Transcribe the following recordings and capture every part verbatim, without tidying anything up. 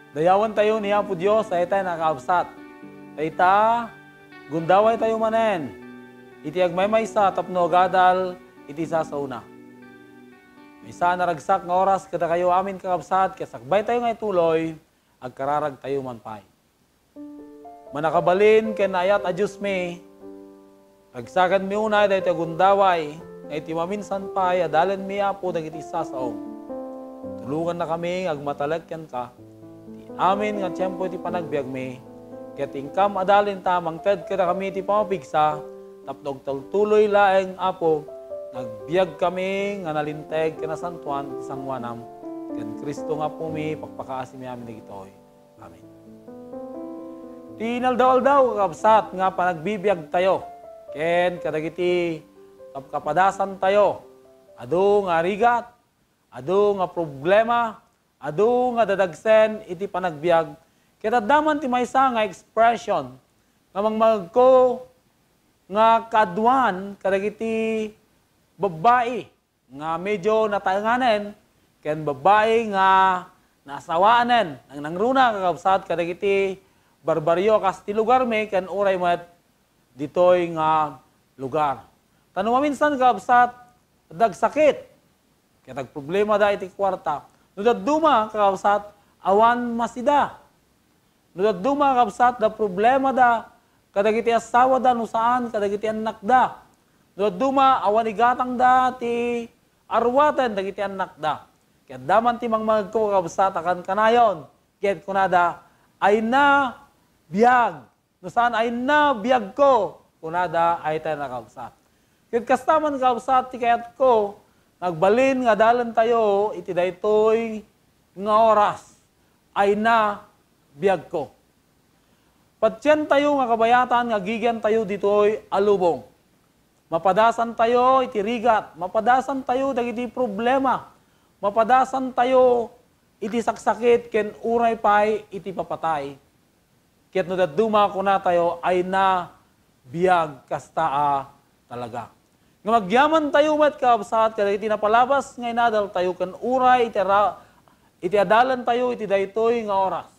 Dayawentayo ni Apo Dios, dayta a kakabsat. Dayta, gundawaytayo manen iti agmaymaysa tapno agadal iti sasaona. Maysa a naragsak nga oras kadakayo amin, kakabsat, ket sakbaytayo nga ituloy, agkararagtayo man pay. Mannakabalin ken naayat a Diosmi, ragsakanmi unay daytoy a gundaway nga iti maminsan pay adalenmi, Apo, dagiti sasaom. Tulongannakami nga agmatalek kenka ti amin nga tiempo iti panagbiagmi, ket inkam adalenta mangted kadakami iti pamapigsa tapno agtultuloy laeng, Apo, nga agbiagkami nga nalinteg ken nasantoan iti sangoanam. Ken Cristo nga Apomi, pakpakaasimi amin dagitoy. Amen. Ti inaldaw-aldaw, kakabsat, nga panagbibiagtayo ken kadagiti kapkapadasantayo, adu nga rigat, adu nga problema, adu nga dadagsen iti panagbiag, ket adda man ti maysa nga expression nga mangmangegko nga kaaduan kadagiti babbai nga medyo nataenganen ken babbai nga naasawaanen. Nangnangruna, kakabsat, kadagiti barbarrio a kas ti lugarmi ken uray met ditoy nga lugar. Ta no maminsan, kakabsat, dagsakit ket agproblemada iti kuarta. No dadduma, kakabsat, awan masida. No dadduma, kabsat, da problemada kadagiti asawada no saan kadagiti annakda. No dadduma, awan igatangda ti aruaten dagiti annakda. Ket adda man ti mangmangegko, kabsat, a kankanayon. Ket kunada, "Ayna biag. No saan, ayna biagko," kunada, ayta a kakabsat. Ket kasta man, kabsat, ti kayatko nga agbalin nga adalentayo iti daytoy nga oras. Ayna biagko. Patientayo nga kabayatan nga agigiantayo ditoy a lubong. Mapadasantayo iti rigat, mapadasantayo dagiti problema, mapadasantayo iti saksakit ken uray pay iti papatay. Ket no dadduma, kunatayo, ayna biag kasta a talaga. Nga agyamantayo met, kabsat, kadagiti napalabas nga inadaltayo ken uray iti ra-, iti adalantayo iti daytoy nga oras.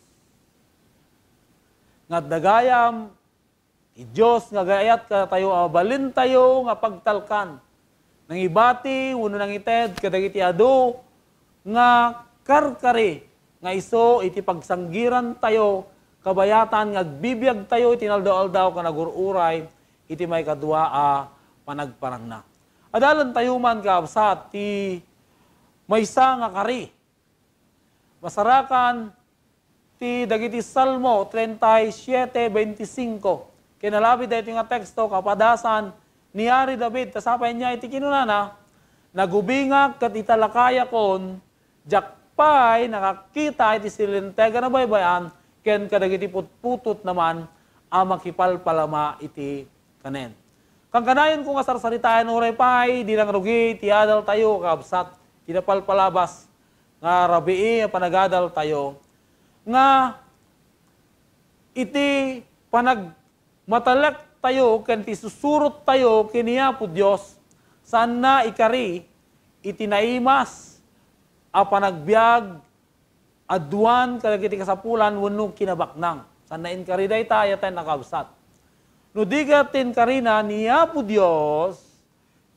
Nga adda gayam ti Dios nga agayat kadatayo a mabalintayo nga pagtalkan, nangibati wenno nangited kadagiti adu nga karkari nga isu iti pagsanggirantayo kabayatan nga agbibiagtayo iti inaldaw-aldaw ken agur-uray iti maikadua a panagparangna. Adalentayo man, kabsat, ti maysa nga kari. Masarakan ti dagiti Salmo treinta y siete veinticinco. Kinalabit daytoy nga teksto, kapadasan ni Ari David, ta sapay niya iti kinunana, "Nagubingak ket italakayakon, diak pay nakakita iti silinteg a nabaybay-an ken kadagiti putputotna man a makipalpalama iti kanen." Kankanayonko nga sarsaritaen uray pay di nangrugi ti adaltayo, kabsat, ti napalpalabas nga rabii a panagadaltayo, nga iti panagmatalektayo ken ti susurottayo ken ni Apo Dios, saanna ikari iti naimas a panagbiag aduan kadagiti kasapulan wenno kinabaknang. Saanna inkari dayta, ayat a kakabsat. No di ket inkarina ni Apo Dios,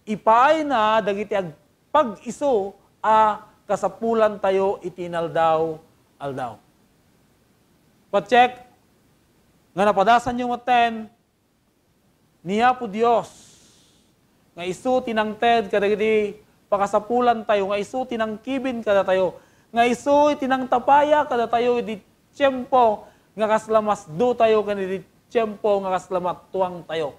ipaayna dagiti agpag-isu a kasapulantayo iti inaldaw-aldaw. Patiek nga napadasanyo metten ni Apo Dios nga isu ti nangted kadagiti pakasapulantayo, nga isu ti nangkibin kadatayo, nga isu ti nangtapaya kadatayo idi tiempo nga kasla masdotayo ken idi tiempo nga kasla mattuangtayo.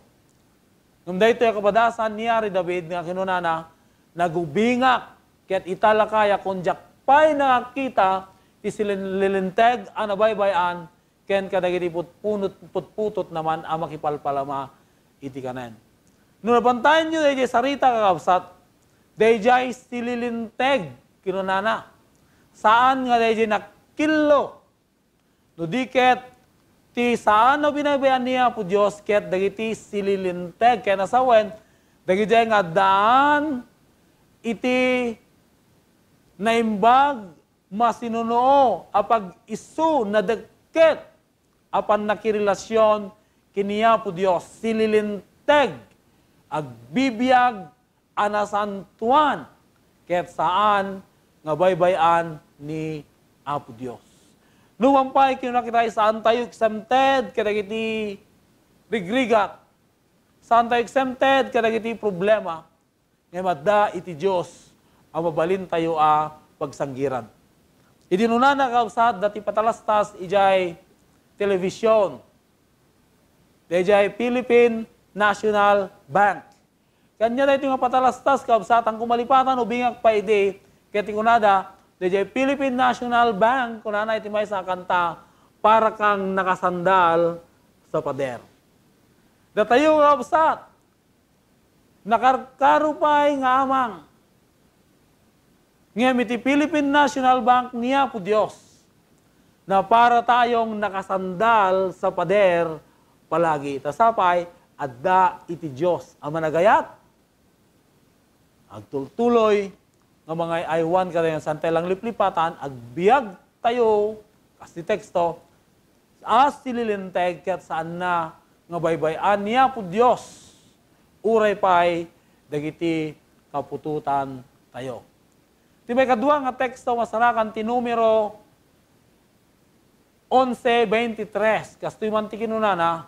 Ngem daytoy a kapadasan ni Ari David nga kinunana, "Nagubingak ket italakayakon, diak pay nakakita ti sililinteg a nabaybay-an ken kadagiti putpunot-, putputotna man a makipalpalama iti kanen." No nabantayanyo daydiay sarita, kakabsat, daydiay sililinteg, kinunana. Saan nga daydiay nakillo. No di ket ti saan a binaybay-an ni Apo Dios ket dagiti sililinteg ken asawen, dagiti nga addaan iti naimbag masinunuo a pag-isu, nadekket a pannakirelasion ken ni Apo Dios, sililinteg, agbibiag a nasantoan, ket saan nga baybay-an ni Apo Dios. Nupay kinuna, kita, saantayo exempted kadagiti rigrigat. Saantayo exempted kadagiti problema. Ngem adda iti Dios a mabalintayo a pagsanggiran. Idi nunana, kakabsat, dati patalastas idiay television, idiay Philippine National Bank. Kanya daytoy nga patalastas, kakabsat, ang kumalipatan, ubingak pay idi, ket kunada, idiay Philippine National Bank, kunana iti maysa a kanta, "Para kang nakasandal sa pader." Datayo, kakabsat, nakarkaro pay nga amang. Ngem iti Philippine National Bank ni Apo Dios, na para tayong nakasandal sa pader palagi. Ta sapay, adda iti Dios a managayat, agtultuloy, nga mangay-aywan kadagiti saantayo langliplipatan, agbiag tayo, kas ti teksto, a sililinteg ket saanna nga baybay-an ni Apo Dios, uray pay dagiti kaputotan tayo. Ti maikadua nga teksto, masarakan ti Numero onse veintitrés. Kastoy man ti kinunana,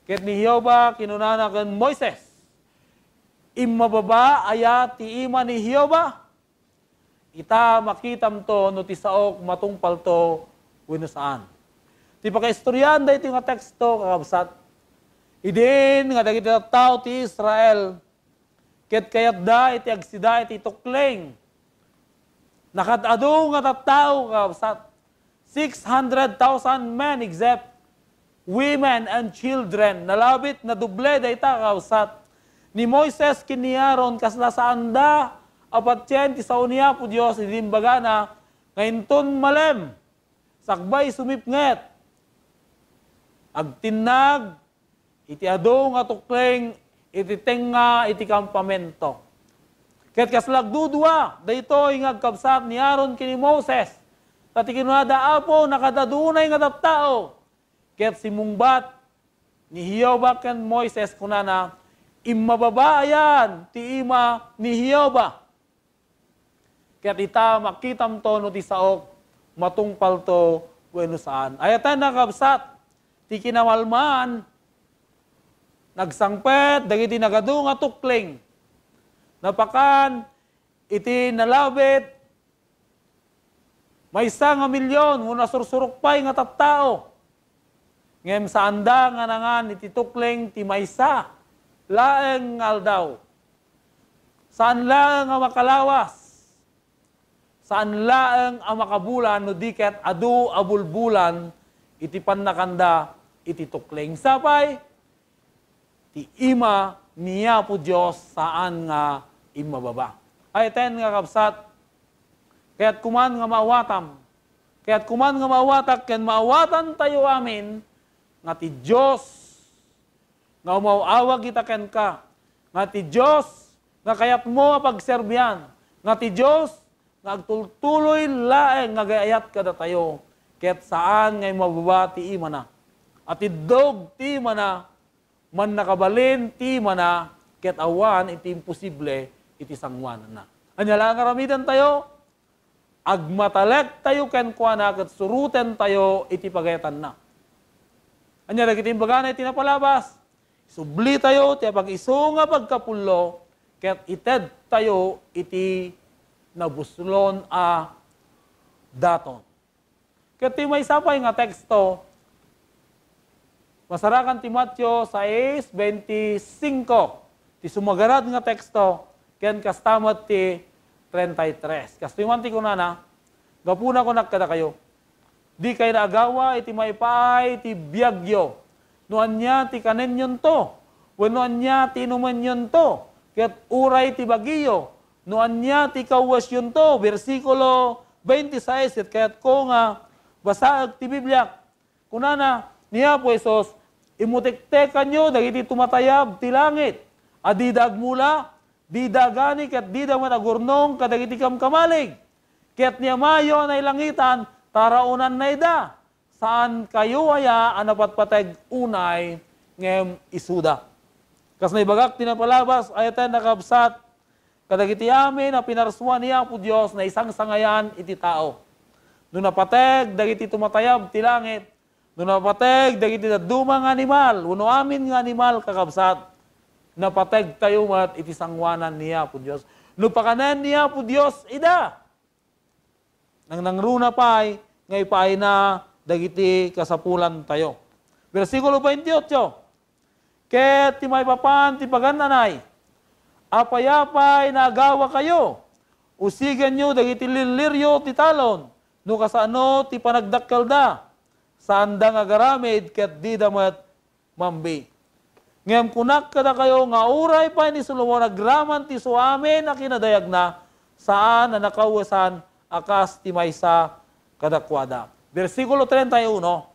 ket ni Jehovah kinunana ken Moises, "Immababa aya ti ima ni Jehovah? Ita, makitamto no ti saok matungpalto wenno saan." Ti pakaistoriaan daytoy nga teksto, kakabsat, idin nga dagiti tattao ti Israel ket kayatda iti agsida iti tukleng. Nakad-adu nga tattao, kakabsat, six hundred thousand men except women and children. Nalabit, nadoble dayta, kakabsat. Ni Moises ken ni Aaron, kasla saanda a patien ti sao ni Apo Dios idi imbagana nga inton malem, sakbay sumipnget, agtinnag iti adu nga tukleng iti tengnga iti kampamento. Ket kasla agdudua daytoy nga agkabsat ni Aaron ken ni Moses, ta ti kinunada, "Apo, nakad-adu unay nga tattao." Ket simmungbat ni Jehovah ken Moises, kunana, "Immababa ayan ti ima ni Jehovah. Ket ita, makitamto no ti saok matungpalto wenno saan." Ayaten, kakabsat, ti kinamalmaan, nagsangpet dagiti nagadu nga tukleng. Napakan iti nalabit maysa nga milion wenno nasursurok pay nga tattao. Ngem saanda nga nangan iti tukleng ti maysa laeng nga aldaw. Saan laeng a makalawas. Saan laeng a makabulan no di ket adu a bulbulan iti pannakanda iti tukleng. Sapay, ti ima ni Apo Dios saan nga immababa. Ayaten, kakabsat, kayatko man nga maawatam, kayatko man nga maawatak ken maawatantayo amin nga ti Dios nga umaw-awag ita kenka, nga ti Dios nga kayatmo a pagserbian, nga ti Dios nga agtultuloy laeng nga agay-ayat kadatayo, ket saan nga immababa ti imana. Atiddog ti imana, mannakabalin ti imana, ket awan iti imposible iti sangoananna. Ania la nga aramidentayo? Agmatalektayo kenkuana ket surotentayo iti pagayatanna. Ania dagiti imbagana iti napalabas? Isublitayo ti apag-isu nga pagkapullo ket itedtayo iti nabuslon a daton. Ket ti maysa pay nga teksto, masarakan ti Mateo sais veinticinco, ti sumagarad nga teksto, ken kasta met ti treinta y tres. Kastoy man ti kunana, "Gapuna kunak kadakayo, dikay naagawa iti maipaay ti biagyo, no ania ti kanennyonto, wenno ania ti inumenyonto, ket uray ti bagiyo, no ania ti kawwesyonto." Bersikulo veintiséis, ket kayatko nga basaek ti Bibliak. Kunana ni Apo Jesus, "Immutektekanyo dagiti tumatayab ti langit a dida agmula, dida agani, ket dida met agurnong kadagiti kamkamalig. ket ni Amayo a nailangitan, taraonanna ida. Saankayo aya a napatpateg unay ngem isuda. Kas naibagak ti napalabas, ayaten a kabsat, kadagiti amin a pinarsuan ni Apo Dios naisangsangayan iti tao. No napateg dagiti tumatayab ti langit, no napateg dagiti dadduma nga animal, wenno amin nga animal, kakabsat, napategtayo met iti sangoanan ni Apo Dios. No pakanen ni Apo Dios ida, nangnangruna pay nga ipaayna dagiti kasapulantayo. Bersikulo twenty-eight, ket ti maipapan ti pagan-anay, apay-apay nga agawakayo, usigenyo dagiti lilliryo ti talon, no kasano ti panagdakkelda, saanda nga agaramid ket dida met mambi. Ngem kunak kadakayo nga uray pay ni Solomon agraman ti isu amin a kinadayagna, saan a nakawesan a kas ti maysa kadakuada. Bersikulo treinta y uno,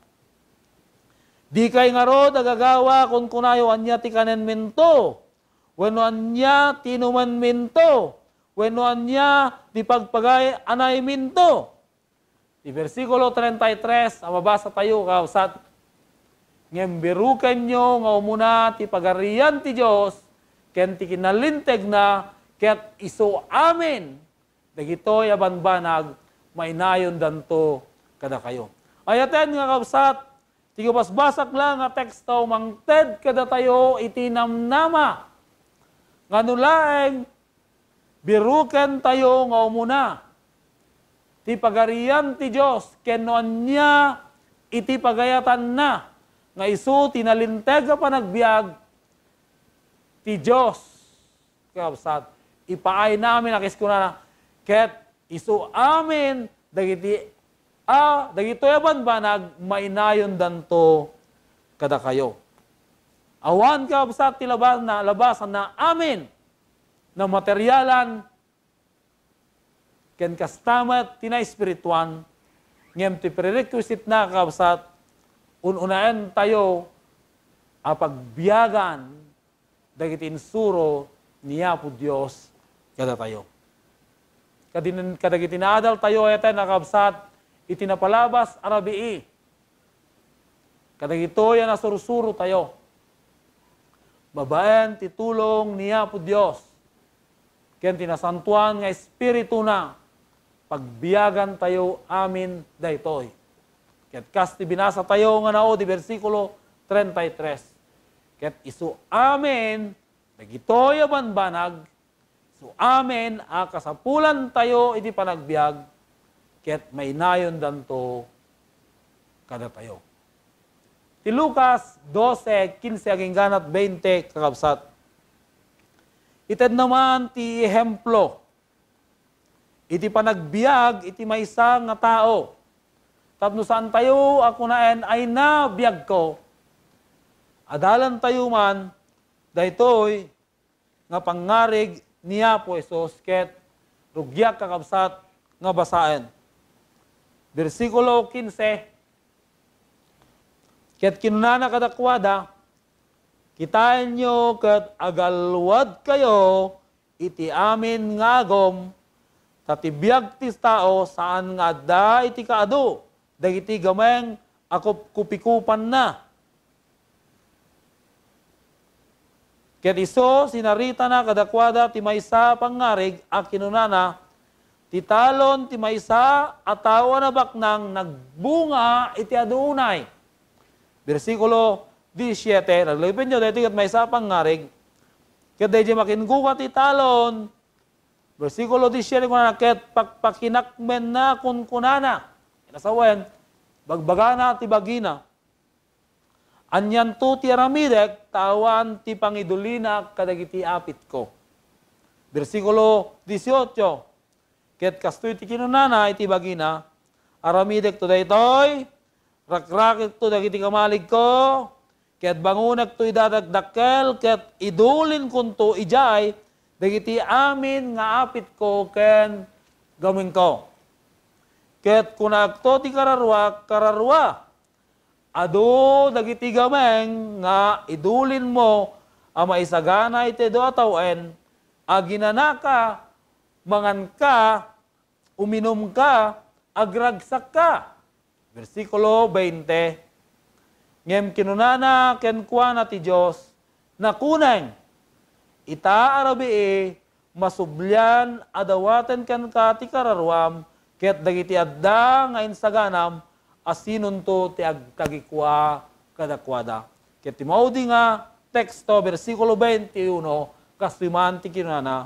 Dikay ngarud agagawa, kunkunayo, ania ti kanenminto, wenno ania ti inumenminto, wenno ania ti pagpagay-anayminto. Ti bersikulo treinta y tres a mabasatayo, kakabsat, ngem birukenyo nga umuna ti Pagarian ti Dios ken ti kinalintegna, ket isu amin dagitoy a banbanag mainayondanto kadakayo. Ayaten nga kabsat, ti kabasbasak la nga teksto mangted kadatayo iti namnama nga no laeng birukentayo nga umuna ti Pagarian ti Dios ken no ania iti pagayatanna nga isu ti nalinteg a panagbiag ti Dios. Kakabsat, ipaayna amin a kas kunana, ket isu amin dagiti a, dagitoy a banbanag mainayondanto kadakayo. Awan, kakabsat, ti labasna, labasanna amin na materialan ken kasta met ti naespirituan, ngem ti prerequisite-na, kakabsat, un-unaentayo a pagbiagan dagiti insuro ni Apo Dios kadatayo. Kadin-, kadagiti naadaltayo, ayaten a kabsat, iti napalabas a rabii, kadagitoy a nasursurotayo babaen ti tulong ni Apo Dios ken ti Nasantoan nga Espirituna, pagbiagantayo amin daytoy. Ket kas ti binasatayo nga nao di bersikulo treinta y tres, ket isu amin dagitoy a banbanag, isu amin a kasapulantayo iti panagbiag, ket mainayondanto kadatayo. Ti Lucas doce, quince agingganat veinte, kakabsat, itedna man ti ehemplo iti panagbiag iti maysa nga tao, tapno saantayo a kunaen, "Ayna biagko." Adalantayo man daytoy nga pangngarig ni Apo Jesus, ket rugiak, kakabsat, nga basaen. Bersikulo quince, ket kinunana kadakuada, "Kitaenyo ket agalwadkayo iti amin nga agum, ta ti biag ti tao saan nga adda iti kaadu dagiti gameng a kupkupikupanna." Ket isu, sinaritana kadakuada ti maysa a pangngarig a kinunana, "Ti talon ti maysa a tao a nabaknang nagbunga iti adu unay." Bersikulo disiete, laglagipenyo, daytoy ket maysa a pangngarig. Ket daydiay makingguga ti talon, bersikulo disiete, kunana, ket pakpakinakmenna, kunkunana. Ken sawen, bagbagana ti bagina, "Anianto ti aramidek, ta awan ti pangidulina kadagiti apitko?" Bersikulo dieciocho, ket kastoy ti kinunana iti bagina, "Aramidekto daytoy, rakrakekto dagiti kamaligko, ket bangonekto ida dakdakkel, ket idulinkonto idiay dagiti amin nga apitko ken gamengko." Ket kunakto ti kararuak, "Kararua, adu dagiti gameng nga idulinmo a maisagana iti adu a tawen, aginanaka, manganka, uminumka, agragsakka. Bersikulo veinte, ngem kinunana kenkuana ti Dios, "Nakuneng, ita a rabii, masublian a dawaten kenka ti kararuam, ket dagiti adda nga insaganam, asinonto ti agkagikua kadakuada?" Ket ti maudi nga teksto, bersikulo veintiuno, kastoy man ti kinunana,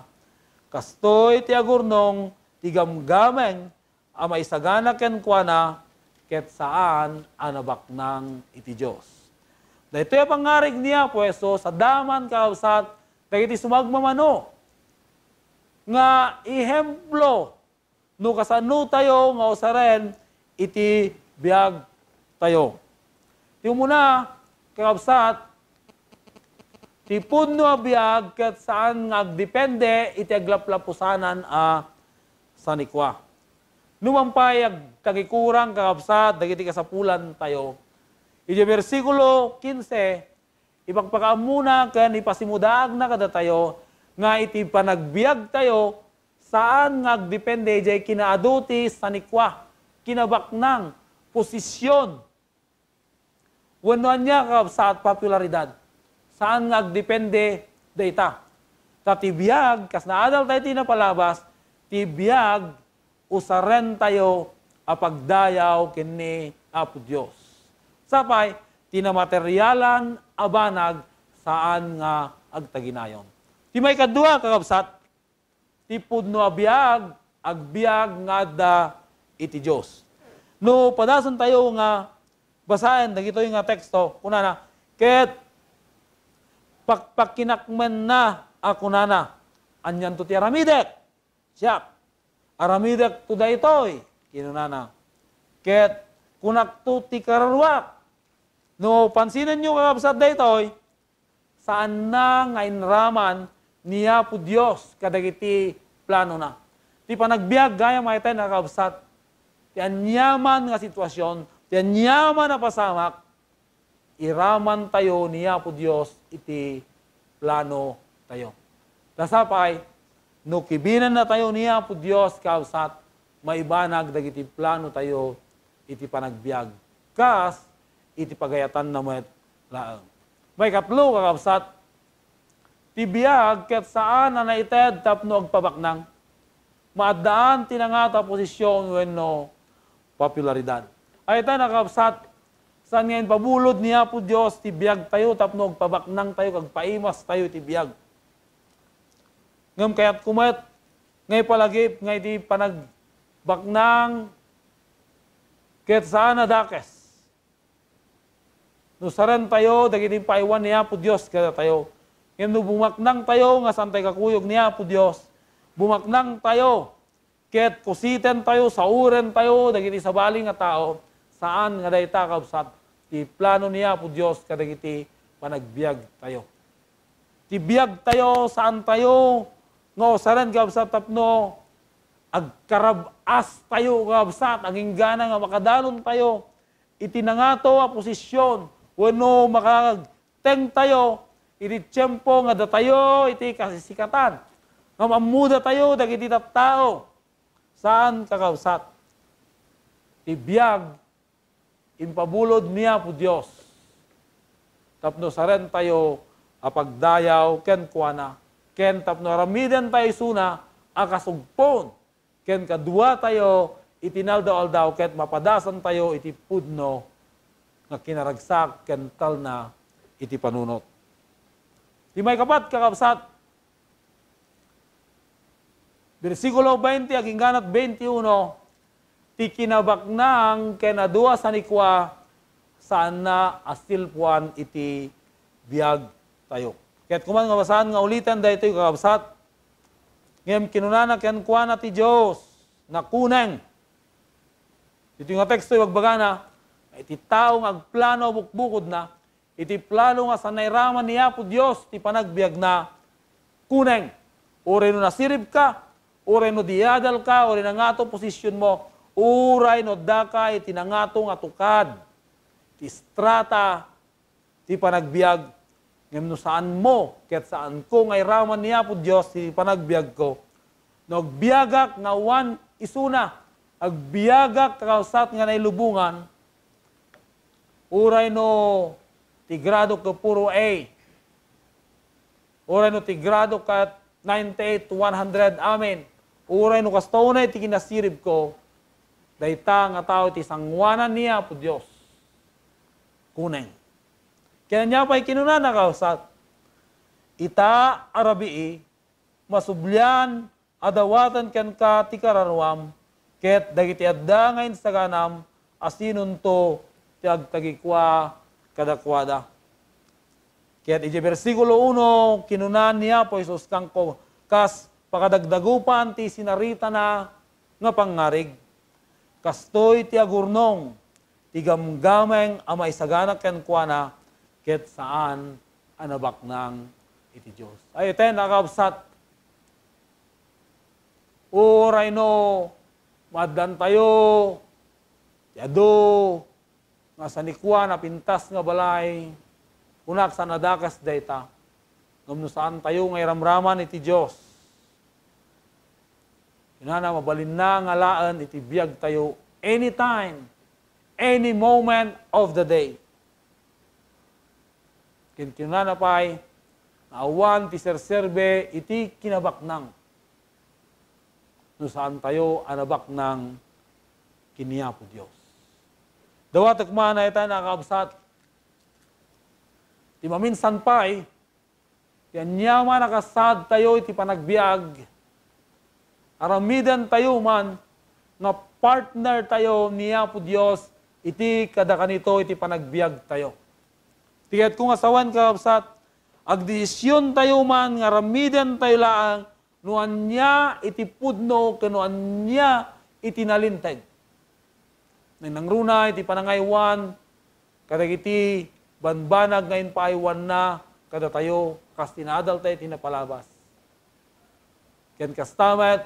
"Kastoy ti agurnong ti gamgameng a maisagana kenkuana, ket saan a nabaknang iti Dios." Daytoy a pangngarig ni Apo Jesus, adda man, kakabsat, dagiti sumagmamano nga ehemplo no kasanotayo nga usaren iti biagtayo. Ti umuna, kakabsat, ti pudno a biag ket saan nga agdepende iti aglaplapusanan a sanikua. Numan pay, agkakikurang, kakabsat, dagiti kasapulantayo. Iti bersikulo kinse, ipakpakaammona ken ipasimudaagna kadatayo nga iti panagbiagtayo, saan nga agdepende idiay kinaadu ti sanikua, kinabaknang, posisyon, wenno ania, kakabsat, popularidad. Saan nga agdepende dayta. Ta ti biag, kas naadaltayo iti napalabas, ti biag usarentayo a pagdayaw ken ni Apo Dios. Sapay, ti namaterialan a banag saan nga agtaginayon. Ti maikadua, kakabsat, ti pudno a biag, agbiag nga adda iti Dios. No padasentayo nga basaen dagitoy nga teksto, kunana, ket pakpakinakmenna a kunana, "Anianto ti aramidek? Siak, aramidekto daytoy," kinunana. Ket kunakto ti kararuak. No pansinenyo, kakabsat, daytoy, saanna nga inraman ni Apo Dios kadagiti planona. Ti panagbiag, gayam a ita, kakabsat, ti aniaman nga sitwasyon, ti aniaman a pasamak, iramantayo ni Apo Dios iti planotayo. Ta sapay, no kibinennatayo ni Apo Dios, kakabsat, maibanag dagiti planotayo iti panagbiag, kas iti pagayatanna met laeng. Maikatlo, kakabsat, ti biag ket saan a naited tapno agpabaknang. Maaddaan ti nangato a posisyon wenno popularidad. Ay ta, kakabsat, saan nga impabulod ni Apo Dios ti biagtayo tapno agpabaknangtayo, agpaimastayo iti biag. Ngem kayatko met nga ipalagip nga iti panagbaknang ket saan a dakes. No sarentayo dagiti impaaywan ni Apo Dios kadatayo, ngem no bumaknangtayo nga saantayo kakuyog ni Apo Dios, bumaknangtayo ket kusitentayo, saurentayo dagiti sabali nga tao, saan nga dayta, kabsat, ti plano ni Apo Dios kadagiti panagbiagtayo. Ti biagtayo, saantayo nga usaren, kabsat, tapno agkarab-astayo, kabsat, aginggana nga makadalontayo iti nangato a posisyon wenno makagtengtayo iti tiempo nga datayo iti kasisikatan, nga mammudatayo dagiti tattao. Saan, kakabsat. Ti biag impabulod ni Apo Dios tapno sarentayo a pagdayaw kenkuana, ken tapno aramidentayo isuna a kasugpon ken kaduatayo iti naldaw-aldaw ket mapadasantayo iti pudno nga kinaragsak ken talna iti panunot. Ti maikapat, kakabsat, bersikulo twenty agingganat twenty-uno, ti kinabaknang ken adu a sanikua, saanna a silpuan iti biagtayo. Ket kuman nga basaan nga uliten daytoy, kakabsat, ngem kinunana kenkuana ti Dios, "Nakuneng." Iti nga teksto, ibagbagana, iti tao nga agplano a bukbukodna, iti plano nga saan nairaman ni Apo Dios ti panagbiagna, kuneng, uray no nasiribka, uray no diadalka, uray nangato posisyonmo, uray no addaka iti nangato nga tukad ti strata ti panagbiag, ngem no saanmo ket saanko nga iraman ni Apo Dios ti panagbiagko, No agbiagak nga awan isuna, agbiagak kakabsat nga nailubongan, uray no ti gradok ket puro A, uray no ti gradok ket ninety-eight to one hundred, amen. Uray no kasto unay ti kinasiribko, dayta nga tao ti sangoanan ni Apo Dios. Kuneng. Ket ania pay kinunana, kakabsat? Ita a rabii, masublian a dawaten kenka ti kararuam, ket dagiti adda nga insaganam, asinonto ti agtagikua kadakuada. Ket idiay bersikulo uno, kinuna ni Apo Jesus kenko, kas pakadagdagupan ti sinaritana nga pangngarig. Kastoy ti agurnong ti gamgameng a maisagana kenkuana, ket saan a nabaknang iti Dios. Ay, ita, kakabsat, uray no maaddantayo ti adu nga sanikuan a pintas nga balay, kunak, saan a dakes dayta. Ngem no saantayo nga iramraman iti Dios, kinana, mabalinna nga alaen iti biagtayo anytime, any moment of the day. Ken kinunana pay nga awan ti serserbi iti kinabaknang no saantayo a nabaknang ken ni Apo Dios. Dawatek man, ay, ita, kakabsat, ti maminsan pay, ti aniaman a kasaadtayo iti panagbiag, aramidentayo man nga partnertayo ni Apo Dios iti kadakanito iti panagbiagtayo. Ti kayatko nga sawen, kakabsat, agdesisiontayo man nga aramidentayo laeng no ania iti pudno ken no ania iti nalinteg. Nangnangruna iti panangaywan kadagiti banbanag nga impaaywanna kadatayo kas ti naadaltayo iti napalabas. Ken kasta met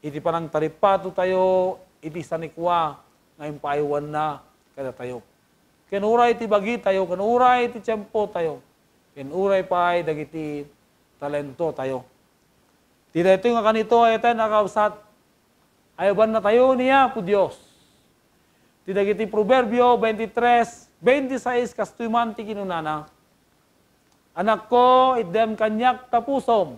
iti panangtaripatotayo iti sanikua nga impaaywanna kadatayo. Ken uray ti bagitayo, ken uray ti tiempotayo, ken uray pay dagiti talentotayo. Ti daytoy nga kanito, ay, ita, kakabsat, ayabannatayo ni Apo Dios. Ti dagiti Proverbio twenty-three twenty-six, kastoy man ti kinunana, "Anakko, itdem kaniak ta pusom,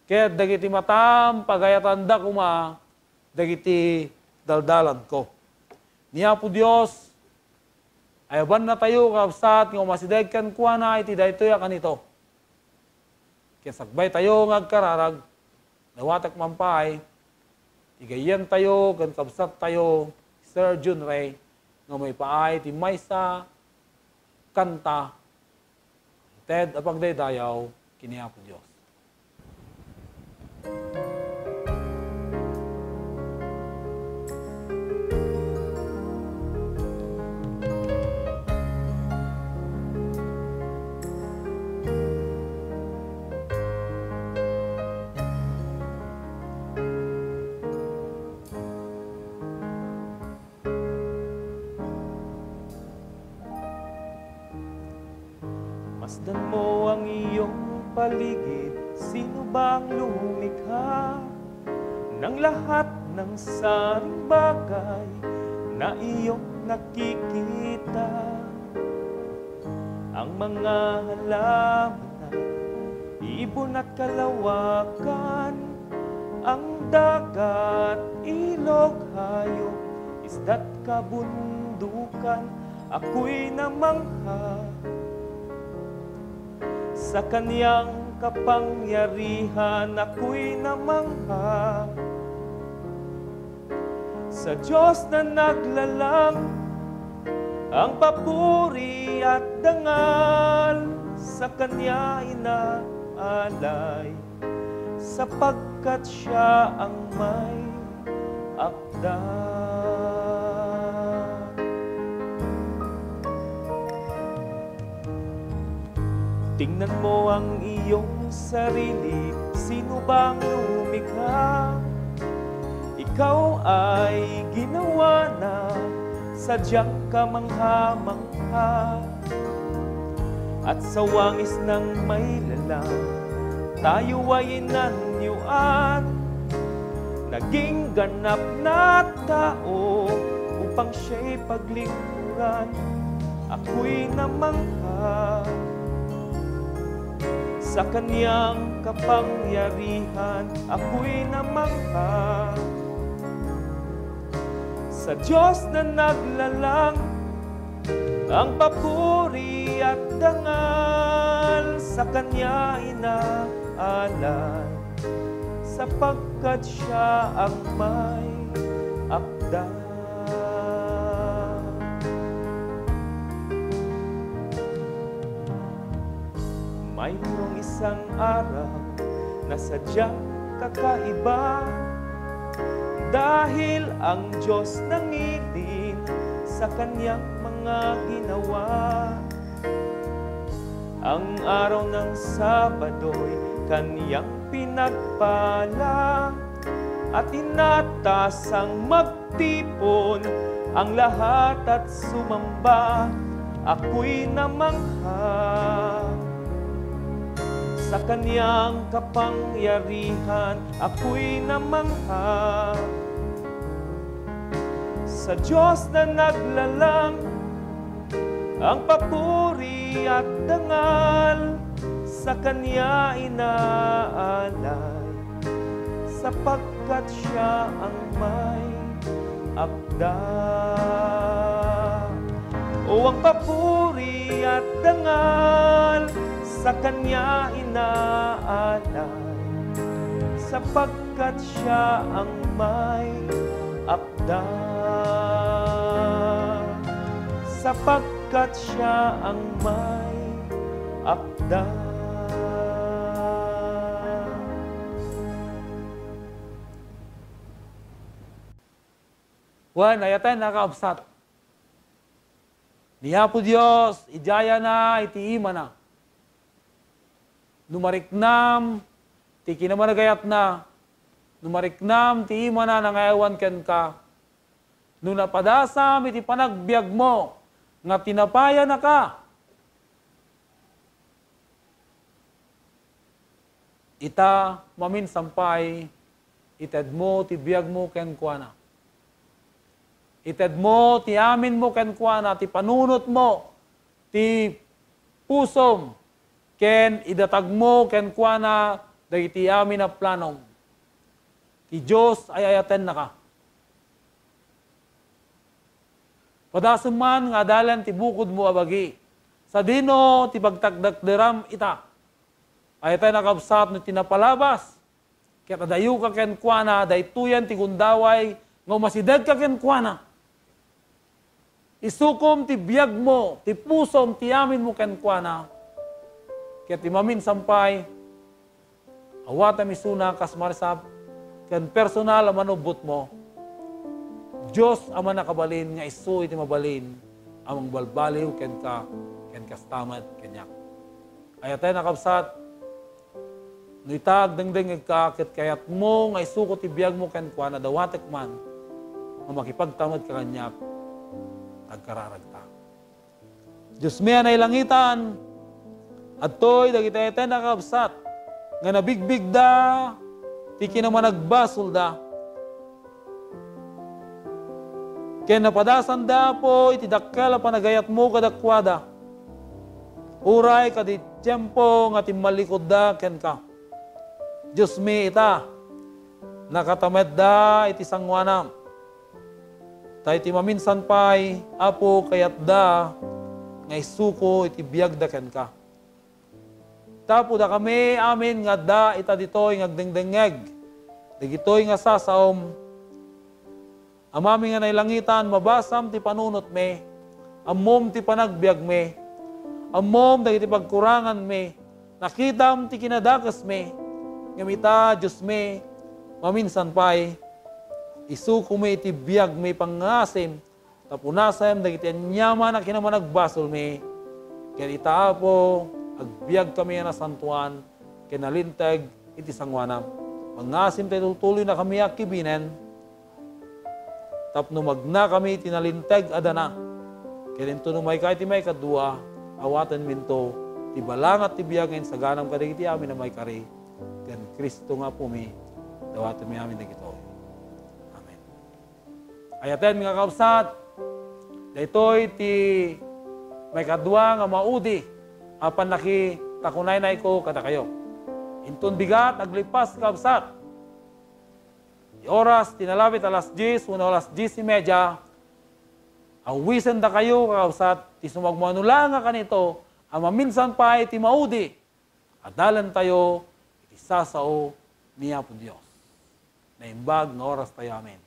ket dagiti matam, pagayatanda koma dagiti daldalanko." Ni Apo Dios, ayabannatayo, kakabsat, nga umasideg kenkuana iti daytoy a kanito. Ket sakbaytayo nga agkararag, dawatek man pay ti gayyemtayo ken kabsattayo, Sir Jun Ray, nga maipaay ti maysa kanta, Ted a pagdaydayaw ken ni Apo Dios. Masdan mo ang iyong paligid, sino ba ang lumikha ng lahat ng saring bagay na iyong nakikita? Ang mga halaman at ibon at kalawakan, ang dagat, ilog, hayop, isda't kabundukan, ako'y namangha. Sa kanyang kapangyarihan ako'y namangha. Sa Diyos na naglalang ang papuri at dangal, sa kanya inaalay, sapagkat siya ang may akda. Tingnan mo ang iyong sarili, sino bang lumikha? Ikaw ay ginawa na, sadyang kamangha-mangha. At sa wangis ng may lalang, tayo ay inanyuan. Naging ganap na tao upang siya'y paglingkuran. Ako'y namangha sa kanyang kapangyarihan. Ako'y namangha sa Diyos na naglalang. Ang papuri at dangal sa kanya inaalay, sapagkat siya ang may apda. Mayroong isang araw na sadyang kakaiba, dahil ang Diyos nangiling sa kanyang mga ginawa. Ang araw ng Sabado'y kanyang pinagpala, at inatasang magtipon ang lahat at sumamba. Ako'y namangha sa kanyang kapangyarihan. Ako'y namangha sa Diyos na naglalang. Ang papuri at dangal sa kanya inaalay, sapagkat siya ang may apda. O, ang papuri at dangal sa kanya inaalay, sapagkat siya ang may apda. Sapagkat siya ang may apda. Wen, ay-ayaten a kakabsat, ni Apo Dios, idiayna iti imana. No mariknam ti kinamanagayatna, no mariknam ti imana nangayawan kenka, no napadasam iti panagbiagmo nga tinapayanaka, ita, maminsan pay, itedmo ti biagmo kenkuana. Itedmo ti aminmo kenkuana, ti panunotmo, ti pusom, ken idatagmo kenkuana dagiti amin a planom. Ti Dios ay-ayatennaka. Padasem man nga adalen ti bukodmo a bagi, sadino ti pagtakdakderam ita. Ay-ayaten a kabsat, no ti napalabas, ket adayoka kenkuana, daytoyen ti gundaway nga umasidegka kenkuana. Isukom ti biagmo, ti pusom, ti aminmo kenkuana. Ket ti maminsan pay, awatem isuna kas marisap ken personal a manubbotmo. Dios a mannakabalin nga isu iti mabalin a mangbalbaliw kenka, ken kasta met kaniak. Ay-ayaten a kabsat, no ita agdengdengngegka ket kayatmo nga isuko ti biagmo kenkuana, dawatek man nga makipagtamedka kaniak, agkararagta. Diosmi a nailangitan, adtoy dagiti ay-ayaten a kabsat nga nabigbigda ti kinamanagbasolda. Ken napadasanda, Apo, iti dakkel a panagayatmo kadakuada, uray kadi tiempo nga timmallikudda kenka. Diosmi ita, nakatamedda iti sangoanam. Ta iti maminsan pay, Apo, kayatda nga isuko iti biagda kenka. Tapno dakami amin nga adda ita ditoy nga agdengdengngeg dagitoy nga sasaom, Amami nga nailangitan, mabasam ti panunotmi, ammom ti panagbiagmi, ammom dagiti pagkuranganmi, nakitam ti kinadakesmi. Ngem ita, Diosmi, maminsan pay, isukomi iti biagmi pangngasim, ta punasem dagiti aniaman a kinamanagbasolmi. Ket ita, Apo, agbiagkami a nasantoan ken nalinteg iti sangoanam. Pangngasim ta itultuloynakami a kibinen tapno magnakami iti nalinteg a dana. Ket inton umayka iti maikadua, awatenminto ti balangat ti biag nga insaganam kadagiti amin a maikari ken Cristo nga Apomi. Dawatenmi amin dagitoy. Ay-ayaten nga kakabsat, daytoy ti maikadua nga maudi a pannakitakunaynayko kadakayo. Inton bigat, aglipas, kakabsat, ti oras ti nalabit alas dies wenno alas dies y media, awisendakayo, kakabsat, ti sumagmamano la nga kanito a maminsan pay ti maudi a dalentayo iti sasao ni Apo Dios. Naimbag nga oras tayo. Amen.